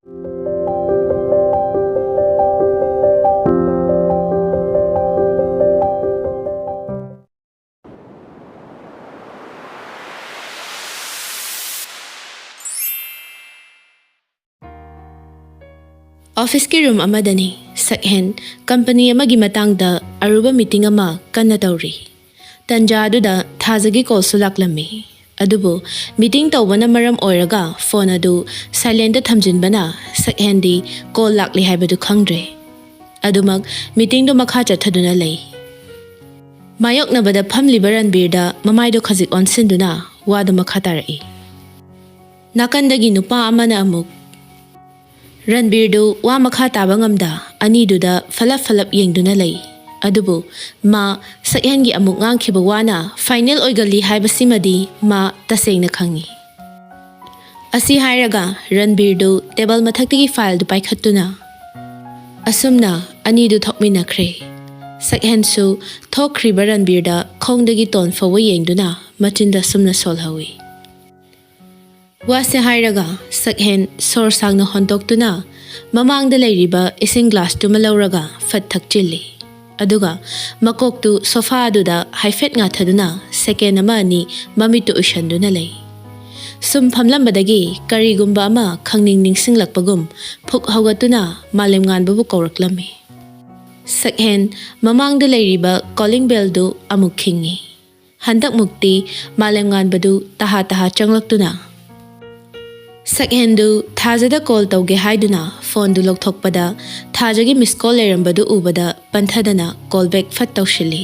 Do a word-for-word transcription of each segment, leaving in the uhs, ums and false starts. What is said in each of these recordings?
ꯑꯣꯐꯤꯁꯀꯤ room ꯑꯃꯗꯅꯤ꯫ ꯁꯛꯍꯦꯟ company ꯑꯃꯒꯤ ꯃꯇꯥꯡꯗ ꯑꯔꯨꯕ ꯃꯤꯇꯤꯡ ꯑꯃ ꯀꯟꯅ ꯇꯧꯔꯤ꯫ ꯇꯟꯖꯥ ꯑꯗꯨꯗ ꯊꯥꯖꯒꯤ ꯀꯣꯜꯁꯨ ꯂꯥꯛꯂꯝꯃꯤ꯫ ꯑꯗꯨꯕꯨ ꯃꯤꯇꯤꯡ ꯇꯧꯕꯅ ꯃꯔꯝ ꯑꯣꯏꯔꯒ ꯐꯣꯟ ꯑꯗꯨ ꯁꯥꯏꯂꯦꯟꯗ ꯊꯝꯖꯤꯟꯕꯅ ꯁꯛꯍꯦꯟꯗꯤ ꯀꯣꯜ ꯂꯥꯛꯂꯤ ꯍꯥꯏꯕꯗꯨ ꯈꯪꯗ꯭ꯔꯦ꯫ ꯑꯗꯨꯃꯛ ꯃꯤꯇꯤꯡꯗꯨ ꯃꯈꯥ ꯆꯠꯊꯗꯨꯅ ꯂꯩ꯫ ꯃꯥꯌꯣꯛꯅꯕꯗ ꯐꯝꯂꯤꯕ ꯔꯟꯕꯤꯔꯗ ꯃꯃꯥꯏꯗꯨ ꯈꯖꯤꯛ ꯑꯣꯟꯁꯤꯟꯗꯨꯅ ꯋꯥꯗꯨ ꯃꯈꯥ ꯇꯥꯔꯛꯏ꯫ ꯅꯥꯀꯟꯗꯒꯤ ꯅꯨꯄꯥ ꯑꯃꯅ ꯑꯃꯨꯛ ꯔꯟꯕꯤꯔꯗꯨ ꯋꯥ ꯃꯈꯥ ꯇꯥꯕ ꯉꯝꯗ ꯑꯅꯤꯗꯨꯗ ꯐꯂꯞ ꯐꯂꯞ ꯌꯦꯡꯗꯨꯅ ꯂꯩ꯫ ꯑꯗꯨꯕꯨ ꯃꯥ ꯁꯛꯍꯦꯟꯒꯤ ꯑꯃꯨꯛ ꯉꯥꯡꯈꯤꯕ ꯋꯥꯅ ꯐꯥꯏꯅꯦꯜ ꯑꯣꯏꯒꯜꯂꯤ ꯍꯥꯏꯕꯁꯤꯃꯗꯤ ꯃꯥ ꯇꯁꯦꯡꯅ ꯈꯪꯏ꯫ ꯑꯁꯤ ꯍꯥꯏꯔꯒ ꯔꯟꯕꯤꯔꯗꯨ ꯇꯦꯕꯜ ꯃꯊꯛꯇꯒꯤ ꯐꯥꯏꯜꯗꯨ ꯄꯥꯏꯈꯠꯇꯨꯅ ꯑꯁꯨꯝꯅ ꯑꯅꯤꯗꯨ ꯊꯣꯛꯃꯤꯟꯅꯈ꯭ꯔꯦ꯫ ꯁꯛꯍꯦꯟꯁꯨ ꯊꯣꯛꯈ꯭ꯔꯤꯕ ꯔꯟꯕꯤꯔꯗ ꯈꯣꯡꯗꯒꯤ ꯇꯣꯟ ꯐꯥꯎꯕ ꯌꯦꯡꯗꯨꯅ ꯃꯆꯤꯟꯗ ꯑꯁꯨꯝꯅ ꯁꯣꯜꯍꯧꯏ꯫ ꯋꯥꯁꯦ ꯍꯥꯏꯔꯒ ꯁꯛꯍꯦꯟ ꯁꯣꯔ ꯁꯥꯡꯅ ꯍꯣꯟꯗꯣꯛꯇꯨꯅ ꯃꯃꯥꯡꯗ ꯂꯩꯔꯤꯕ ꯏꯁꯤꯡ ꯒ꯭ꯂꯥꯁꯇꯨꯃ ꯂꯧꯔꯒ ꯐꯠ ꯊꯛꯆꯤꯜꯂꯤ꯫ ꯑꯗꯨꯒ ꯃꯀꯣꯛꯇꯨ ꯁꯣꯐꯥ ꯑꯗꯨꯗ ꯍꯥꯏꯐꯦꯠ ꯉꯥꯊꯗꯨꯅ ꯁꯦꯀꯦꯟ ꯑꯃ ꯑꯅꯤ ꯃꯃꯤꯠꯇꯨ ꯎꯏꯁꯟꯗꯨꯅ ꯂꯩ꯫ ꯁꯨꯝ ꯐꯝꯂꯝꯕꯗꯒꯤ ꯀꯔꯤꯒꯨꯝꯕ ꯑꯃ ꯈꯪꯅꯤꯡ ꯅꯤꯡꯁꯤꯡꯂꯛꯄꯒꯨꯝ ꯐꯨꯛ ꯍꯧꯒꯠꯇꯨꯅ ꯃꯥꯂꯦꯝꯉꯥꯟꯕꯕꯨ ꯀꯧꯔꯛꯂꯝꯃꯤ꯫ ꯁꯛꯍꯦꯟ ꯃꯃꯥꯡꯗ ꯂꯩꯔꯤꯕ ꯀꯣꯂꯤꯡ ꯕꯦꯜꯗꯨ ꯑꯃꯨꯛ ꯈꯤꯡꯉꯤ꯫ ꯍꯟꯗꯛꯃꯨꯛꯇꯤ ꯃꯥꯂꯦꯝꯉꯥꯟꯕꯗꯨ ꯇꯍꯥ ꯇꯍꯥ ꯆꯪꯂꯛꯇꯨꯅ ꯁꯛꯍꯦꯟꯗꯨ ꯊꯥꯖꯗ ꯀꯣꯜ ꯇꯧꯒꯦ ꯍꯥꯏꯗꯨꯅ ꯐꯣꯟꯗꯨ ꯂꯧꯊꯣꯛꯄꯗ ꯊꯥꯖꯒꯤ ꯃꯤꯁ ꯀꯣꯜ ꯂꯩꯔꯝꯕꯗꯨ ꯎꯕꯗ ꯄꯟꯊꯗꯅ ꯀꯣꯜ ꯕꯦꯛ ꯐꯠ ꯇꯧꯁꯤꯜꯂꯤ꯫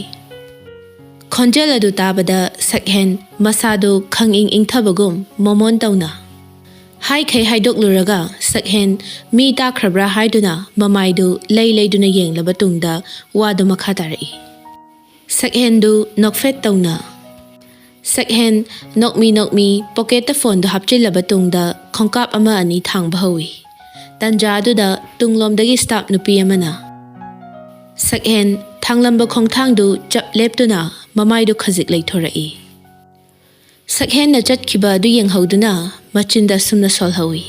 ꯈꯣꯟꯖꯦꯜ ꯑꯗꯨ ꯇꯥꯕꯗ ꯁꯛꯍꯦꯟ ꯃꯁꯥꯗꯨ ꯈꯪꯏꯪ ꯏꯪꯊꯕꯒꯨꯝ ꯃꯣꯃꯣꯟ ꯇꯧꯅ ꯍꯥꯏꯈꯩ ꯍꯥꯏꯗꯣꯛꯂꯨꯔꯒ ꯁꯛꯍꯦꯟ ꯃꯤ ꯇꯥꯈ꯭ꯔꯕ꯭ꯔꯥ ꯍꯥꯏꯗꯨꯅ ꯃꯃꯥꯏꯗꯨ ꯂꯩ ꯂꯩꯗꯨꯅ ꯌꯦꯡꯂꯕ ꯇꯨꯡꯗ ꯋꯥꯗꯨ ꯃꯈꯥ ꯇꯥꯔꯛꯏ꯫ ꯁꯛꯍꯦꯟꯗꯨ ꯅꯣꯛꯐꯦꯠ ꯇꯧꯅ ꯁꯛꯍꯦꯟ ꯅꯣꯛꯃꯤ ꯅꯣꯛꯃꯤ ꯄꯣꯀꯦꯠꯇ ꯐꯣꯟꯗꯨ ꯍꯥꯞꯆꯤꯜꯂꯕ ꯇꯨꯡꯗ ꯈꯣꯡꯀꯥꯞ ꯑꯃ ꯑꯅꯤ ꯊꯥꯡꯕ ꯍꯧꯏ꯫ ꯇꯟꯖꯥ ꯑꯗꯨꯗ ꯇꯨꯡꯂꯣꯝꯗꯒꯤ ꯁ꯭ꯇꯥꯐ ꯅꯨꯄꯤ ꯑꯃꯅ ꯁꯛꯍꯦꯟ ꯊꯥꯡꯂꯝꯕ ꯈꯣꯡꯊꯥꯡꯗꯨ ꯆꯞ ꯂꯦꯞꯇꯨꯅ ꯃꯃꯥꯏꯗꯨ ꯈꯖꯤꯛ ꯂꯩꯊꯣꯔꯛꯏ꯫ ꯁꯛꯍꯦꯟꯅ ꯆꯠꯈꯤꯕ ꯑꯗꯨ ꯌꯦꯡꯍꯧꯗꯨꯅ ꯃꯆꯤꯟꯗ ꯑꯁꯨꯝꯅ ꯁꯣꯜꯍꯧꯏ꯫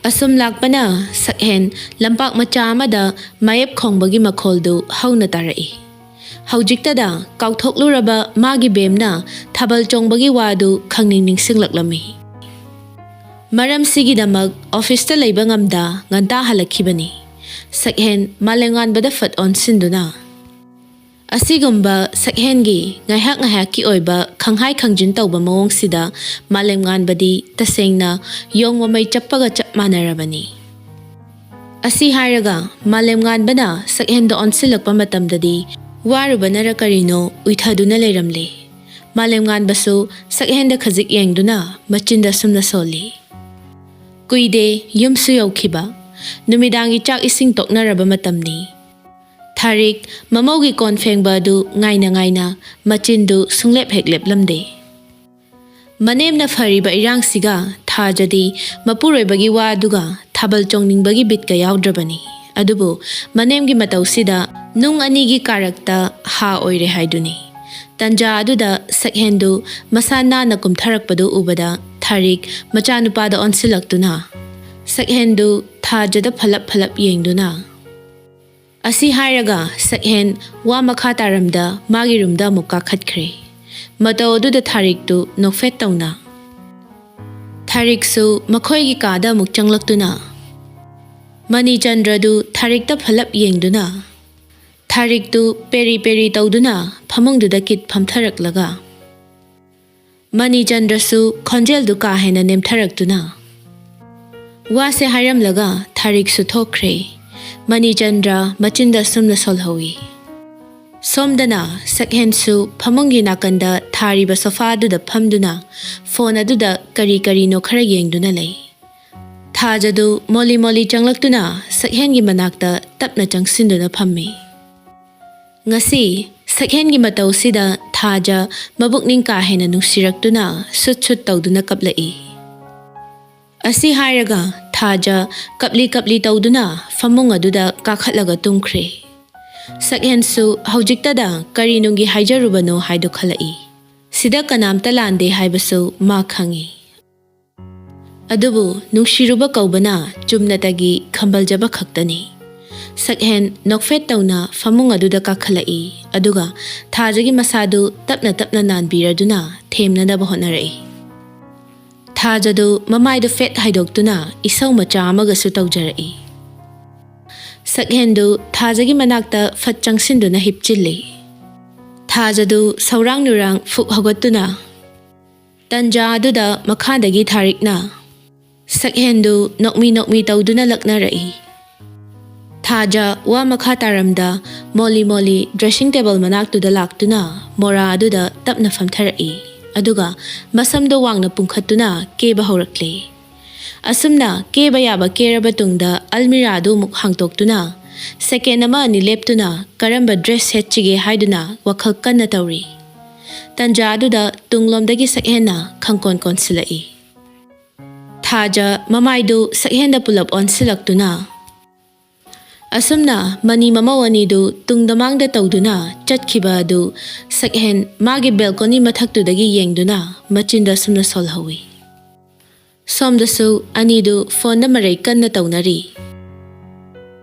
ꯑꯁꯨꯝ ꯂꯥꯛꯄꯅ ꯁꯛꯍꯦꯟ ꯂꯝꯄꯥꯛ ꯃꯆꯥ ꯑꯃꯗ ꯃꯥꯌꯦꯞ ꯈꯣꯡꯕꯒꯤ ꯃꯈꯣꯜꯗꯨ ꯍꯧꯅ ꯇꯥꯔꯛꯏ꯫ ꯍꯧꯖꯤꯛꯇꯗ ꯀꯥꯎꯊꯣꯛꯂꯨꯔꯕ ꯃꯥꯒꯤ ꯕꯦꯝꯅ ꯊꯥꯕꯜ ꯆꯣꯡꯕꯒꯤ ꯋꯥꯗꯨ ꯈꯪꯅꯤꯡ ꯅꯤꯡꯁꯤꯡꯂꯛꯂꯝꯃꯤ꯫ ꯃꯔꯝꯁꯤꯒꯤꯗꯃꯛ ꯑꯣꯐꯤꯁꯇ ꯂꯩꯕ ꯉꯝꯗ ꯉꯟꯇꯥ ꯍꯜꯂꯛꯈꯤꯕꯅꯤ꯫ ꯁꯛꯍꯦꯟ ꯃꯥꯂꯦꯝꯉꯥꯟꯕꯗ ꯐꯠ ꯑꯣꯟꯁꯤꯟꯗꯨꯅ, ꯑꯁꯤꯒꯨꯝꯕ ꯁꯛꯍꯦꯟꯒꯤ ꯉꯥꯏꯍꯥꯛ ꯉꯥꯏꯍꯥꯛꯀꯤ ꯑꯣꯏꯕ ꯈꯪꯍꯥꯏ ꯈꯪꯖꯤꯟ ꯇꯧꯕ ꯃꯑꯣꯡꯁꯤꯗ ꯃꯥꯂꯦꯝꯉꯥꯟꯕꯗꯤ ꯇꯁꯦꯡꯅ ꯌꯣꯡ ꯃꯃꯩ ꯆꯞꯄꯒ ꯆꯞ ꯃꯥꯟꯅꯔꯕꯅꯤ꯫ ꯑꯁꯤ ꯍꯥꯏꯔꯒ ꯃꯥꯂꯦꯝꯉꯥꯟꯕꯅ ꯁꯛꯍꯦꯟꯗ ꯑꯣꯟꯁꯤꯜꯂꯛꯄ ꯃꯇꯝꯗꯗꯤ ꯋꯥꯔꯨꯕꯅꯔ ꯀꯔꯤꯅꯣ ꯎꯏꯊꯗꯨꯅ ꯂꯩꯔꯝꯂꯦ꯫ ꯃꯥꯂꯦꯝꯉꯥꯟꯕꯁꯨ ꯁꯛꯍꯦꯟꯗ ꯈꯖꯤꯛ ꯌꯦꯡꯗꯨꯅ ꯃꯆꯤꯟꯗ ꯁꯨꯝꯅ ꯁꯣꯜꯂꯤ꯫ ꯀꯨꯏꯗꯦ ꯌꯨꯝꯁꯨ ꯌꯧꯈꯤꯕ꯫ ꯅꯨꯃꯤꯗꯥꯡꯒꯤ ꯆꯥꯛ ꯏꯁꯤꯡ ꯇꯣꯛꯅꯔꯕ ꯃꯇꯝꯅꯤ꯫ ꯊꯥꯔꯤꯛ ꯃꯃꯧꯒꯤ ꯀꯣꯟ ꯐꯦꯡꯕ ꯑꯗꯨ ꯉꯥꯏꯅ ꯉꯥꯏꯅ ꯃꯆꯤꯟꯗꯨ ꯁꯨꯡꯂꯦꯞ ꯍꯦꯛ ꯂꯦꯞꯂꯝꯗꯦ꯫ ꯃꯅꯦꯝꯅ ꯐꯔꯤꯕ ꯏꯔꯥꯡꯁꯤꯒ ꯊꯥꯖꯗꯤ ꯃꯄꯨꯔꯣꯏꯕꯒꯤ ꯋꯥ ꯑꯗꯨꯒ ꯊꯥꯕꯜ ꯆꯣꯡꯅꯤꯡꯕꯒꯤ ꯕꯤꯠꯀ ꯌꯥꯎꯗ꯭ꯔꯕꯅꯤ꯫ ꯑꯗꯨꯕꯨ ꯃꯅꯦꯝꯒꯤ ꯃꯇꯧꯁꯤꯗ ꯅꯨꯡ ꯑꯅꯤꯒꯤ ꯀꯥꯔꯛꯇ ꯍꯥ ꯑꯣꯏꯔꯦ ꯍꯥꯏꯗꯨꯅꯤ꯫ ꯇꯟꯖꯥ ꯑꯗꯨꯗ ꯁꯛꯍꯦꯟꯗꯨ ꯃꯁꯥ ꯅꯥꯟꯅ ꯀꯨꯝꯊꯔꯛꯄꯗꯨ ꯎꯕꯗ ꯊꯥꯔꯤꯛ ꯃꯆꯥꯅꯨꯄꯥꯗ ꯑꯣꯟꯁꯤꯜꯂꯛꯇꯨꯅ ꯁꯛꯍꯦꯟꯗꯨ ꯊꯥꯖꯗ ꯐꯂꯞ ꯐꯂꯞ ꯌꯦꯡꯗꯨꯅ, ꯑꯁꯤ ꯍꯥꯏꯔꯒ ꯁꯛꯍꯦꯟ ꯋꯥ ꯃꯈꯥ ꯇꯥꯔꯝꯗ ꯃꯥꯒꯤ ꯔꯨꯝꯗ ꯑꯃꯨꯛ ꯀꯥꯈꯠꯈ꯭ꯔꯦ꯫ ꯃꯇꯧ ꯑꯗꯨꯗ ꯊꯥꯔꯤꯛꯇꯨ ꯅꯣꯛꯐꯦꯠ ꯇꯧꯅ꯫ ꯊꯥꯔꯤꯛꯁꯨ ꯃꯈꯣꯏꯒꯤ ꯀꯥꯗ ꯑꯃꯨꯛ ꯆꯪꯂꯛꯇꯨꯅ ꯃꯅꯤꯆꯟꯗ꯭ꯔꯗꯨ ꯊꯥꯔꯤꯛꯇ ꯐꯂꯞ ꯌꯦꯡꯗꯨꯅ ꯊꯥꯔꯤꯛꯇꯨ ꯄꯦꯔꯤ ꯄꯦꯔꯤ ꯇꯧꯗꯨꯅ ꯐꯃꯨꯡꯗꯨꯗ ꯀꯤꯠ ꯐꯝꯊꯔꯛꯂꯒ ꯃꯅꯤꯆꯟꯗ꯭ꯔꯁꯨ ꯈꯣꯟꯖꯦꯜꯗꯨ ꯀꯥ ꯍꯦꯟꯅ ꯅꯦꯝꯊꯔꯛꯇꯨꯅ ꯋꯥꯁꯦ ꯍꯥꯏꯔꯝꯂꯒ ꯊꯥꯔꯤꯛꯁꯨ ꯊꯣꯛꯈ꯭ꯔꯦ꯫ ꯃꯅꯤꯆꯟꯗ꯭ꯔ ꯃꯆꯤꯟꯗ ꯁꯨꯝꯅ ꯁꯣꯜꯍꯧꯏ꯫ ꯁꯣꯝꯗꯅ ꯁꯛꯍꯦꯟꯁꯨ ꯐꯃꯨꯡꯒꯤ ꯅꯥꯀꯟꯗ ꯊꯥꯔꯤꯕ ꯁꯣꯐꯥꯗꯨꯗ ꯐꯝꯗꯨꯅ ꯐꯣꯟ ꯑꯗꯨꯗ ꯀꯔꯤ ꯀꯔꯤꯅꯣ ꯈꯔ ꯌꯦꯡꯗꯨꯅ ꯂꯩ꯫ ꯊꯥꯖꯗꯨ ꯃꯣꯂꯤ ꯃꯣꯂꯤ ꯆꯪꯂꯛꯇꯨꯅ ꯁꯛꯍꯦꯟꯒꯤ ꯃꯅꯥꯛꯇ ꯇꯞꯅ ꯆꯪꯁꯤꯟꯗꯨꯅ ꯐꯝꯃꯤ꯫ ꯉꯁꯤ ꯁꯛꯍꯦꯟꯒꯤ ꯃꯇꯧꯁꯤꯗ ꯊꯥꯖ ꯃꯕꯨꯛꯅꯤꯡ ꯀꯥ ꯍꯦꯟꯅ ꯅꯨꯡꯁꯤꯔꯛꯇꯨꯅ ꯁꯨꯠ ꯁꯨꯠ ꯇꯧꯗꯨꯅ ꯀꯞꯂꯛꯏ꯫ ꯑꯁꯤ ꯍꯥꯏꯔꯒ ꯊꯥꯖ ꯀꯞꯂꯤ ꯀꯞꯂꯤ ꯇꯧꯗꯨꯅ ꯐꯃꯨꯡ ꯑꯗꯨꯗ ꯀꯥꯈꯠꯂꯒ ꯇꯨꯝꯈ꯭ꯔꯦ꯫ ꯁꯛꯍꯦꯟꯁꯨ ꯍꯧꯖꯤꯛꯇꯗ ꯀꯔꯤ ꯅꯨꯡꯒꯤ ꯍꯥꯏꯖꯔꯨꯕꯅꯣ ꯍꯥꯏꯗꯣ ꯈꯜꯂꯛꯏ꯫ ꯁꯤꯗ ꯀꯅꯥꯝꯇ ꯂꯥꯟꯗꯦ ꯍꯥꯏꯕꯁꯨ ꯃꯥ ꯈꯪꯏ꯫ ꯑꯗꯨꯕꯨ ꯅꯨꯡꯁꯤꯔꯨꯕ ꯀꯧꯕꯅ ꯆꯨꯝꯅꯇꯒꯤ ꯈꯝꯕꯜꯖꯕ ꯈꯛꯇꯅꯤ꯫ ꯁꯛꯍꯦꯟ ꯅꯣꯛꯐꯦꯠ ꯇꯧꯅ ꯐꯃꯨꯡ ꯑꯗꯨꯗ ꯀꯥꯈꯠꯂꯛꯏ, ꯑꯗꯨꯒ ꯊꯥꯖꯒꯤ ꯃꯁꯥꯗꯨ ꯇꯞꯅ ꯇꯞꯅ ꯅꯥꯟꯕꯤꯔꯗꯨꯅ ꯊꯦꯝꯅꯅꯕ ꯍꯣꯠꯅꯔꯛꯏ꯫ ꯊꯥꯖꯗꯨ ꯃꯃꯥꯏꯗꯨ ꯐꯦꯠ ꯍꯥꯏꯗꯣꯛꯇꯨꯅ ꯏꯁꯧ ꯃꯆꯥ ꯑꯃꯒꯁꯨ ꯇꯧꯖꯔꯛꯏ꯫ ꯁꯛꯍꯦꯟꯗꯨ ꯊꯥꯖꯒꯤ ꯃꯅꯥꯛꯇ ꯐꯠ ꯆꯪꯁꯤꯟꯗꯨꯅ ꯍꯤꯞꯆꯤꯜꯂꯤ꯫ ꯊꯥꯖꯗꯨ ꯁꯧꯔꯥꯡ ꯅꯨꯔꯥꯡ ꯐꯨꯛ ꯍꯧꯒꯠꯇꯨꯅ ꯇꯟꯖꯥ ꯑꯗꯨꯗ ꯃꯈꯥꯗꯒꯤ ꯊꯥꯔꯤꯛꯅ ꯁꯛꯍꯦꯟꯗꯨ ꯅꯣꯛꯃꯤ ꯅꯣꯛꯃꯤ ꯇꯧꯗꯨꯅ ꯂꯛꯅꯔꯛꯏ꯫ ꯊꯥꯖ ꯋꯥ ꯃꯈꯥ ꯇꯥꯔꯝꯗ ꯃꯣꯂꯤ ꯃꯣꯂꯤ ꯗ꯭ꯔꯦꯁꯤꯡ ꯇꯦꯕꯜ ꯃꯅꯥꯛꯇꯨꯗ ꯂꯥꯛꯇꯨꯅ ꯃꯣꯔꯥ ꯑꯗꯨꯗ ꯇꯞꯅ ꯐꯝꯊꯔꯛꯏ, ꯑꯗꯨꯒ ꯃꯁꯝꯗꯣ ꯋꯥꯡꯅ ꯄꯨꯡꯈꯠꯇꯨꯅ ꯀꯦꯕ ꯍꯧꯔꯛꯂꯦ꯫ ꯑꯁꯨꯝꯅ ꯀꯦꯕ ꯌꯥꯕ ꯀꯦꯔꯕ ꯇꯨꯡꯗ ꯑꯜꯃꯤꯔꯥꯗꯨ ꯑꯃꯨꯛ ꯍꯥꯡꯇꯣꯛꯇꯨꯅ ꯁꯦꯀꯦꯟ ꯑꯃ ꯑꯅꯤ ꯂꯦꯞꯇꯨꯅ ꯀꯔꯝꯕ ꯗ꯭ꯔꯦꯁ ꯁꯦꯠꯁꯤꯒꯦ ꯍꯥꯏꯗꯨꯅ ꯋꯥꯈꯜ ꯀꯟꯅ ꯇꯧꯔꯤ꯫ ꯇꯟꯖꯥ ꯑꯗꯨꯗ ꯇꯨꯡꯂꯣꯝꯗꯒꯤ ꯁꯛꯍꯦꯟꯅ ꯈꯪꯀꯣꯟ ꯀꯣꯟꯁꯤꯜꯂꯛꯏ꯫ ꯊꯥꯖ ꯃꯃꯥꯏꯗꯨ ꯁꯛꯍꯦꯟꯗ ꯄꯨꯂꯞ ꯑꯣꯟꯁꯤꯜꯂꯛꯇꯨꯅ ꯑꯁꯨꯝꯅ ꯃꯅꯤ ꯃꯃꯧ ꯑꯅꯤꯗꯨ ꯇꯨꯡꯗ ꯃꯥꯡꯗ ꯇꯧꯗꯨꯅ ꯆꯠꯈꯤꯕ ꯑꯗꯨ ꯁꯛꯍꯦꯟ ꯃꯥꯒꯤ ꯕꯦꯜꯀꯣꯅꯤ ꯃꯊꯛꯇꯨꯗꯒꯤ ꯌꯦꯡꯗꯨꯅ ꯃꯆꯤꯟꯗ ꯑꯁꯨꯝꯅ ꯁꯣꯜꯍꯧꯏ꯫ ꯁꯣꯝꯗꯁꯨ ꯑꯅꯤꯗꯨ ꯐꯣꯟꯗ ꯃꯔꯩ ꯀꯟꯅ ꯇꯧꯅꯔꯤ꯫